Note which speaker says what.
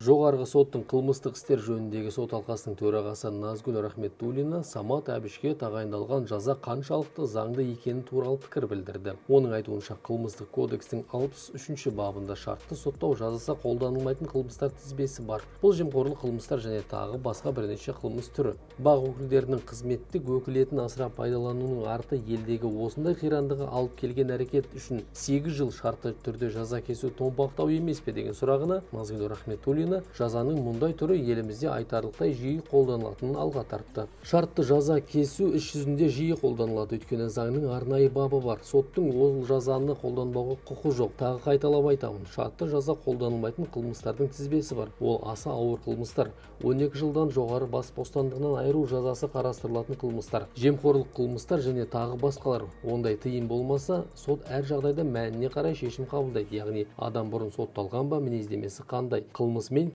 Speaker 1: Жоғарғы соттың қылмыстық істер жөніндегі сот алқасының төрағасы Назгүл Рахметуллина Самат Әбішке тағайындалған жаза қаншалықты заңды екені туралы пікір білдірді. Оның айтуынша, қылмыстық кодекстің 63-ші бабында шартты соттау жазасы қолданылмайтын қылмыстар тізбесі бар. Бұл жемқорлық қылмыстар және тағы басқа бірнеше қылмыс түрі. Бақ өкілдерінің қызметтік өкілетін асыра пайдалануының арты елдегі осындай қирандыға алып келген әрекет үшін 8 жыл шартты түрде жаза кесу томпақтау емес пе деген сұрағына Назгүл Рахметуллина жазаның мұндай түрі елімізде айтарлықтай жиі қолданылатынын алға тартты. Шартты жаза кесу іс жүзінде жиі қолданылады, өйткені заңның арнайы бабы бар. Соттың ол жазаны қолданбауға құқы жоқ. Тағы қайталап айтамын, шартты жаза қолданылмайтын қылмыстардың тізбесі бар. Ол аса ауыр қылмыстар. 12 жылдан жоғары бас бостандығынан айыру жазасы қарастырылатын қылмыстар, жемқорлық қылмыстар және тағы басқалар. Ондай тыйым болмаса, сот әр жағдайда мәніне қарай шешім қабылдайды. Яғни адам бұрын сотталған ба, мінездемесі қандай, қылмысымен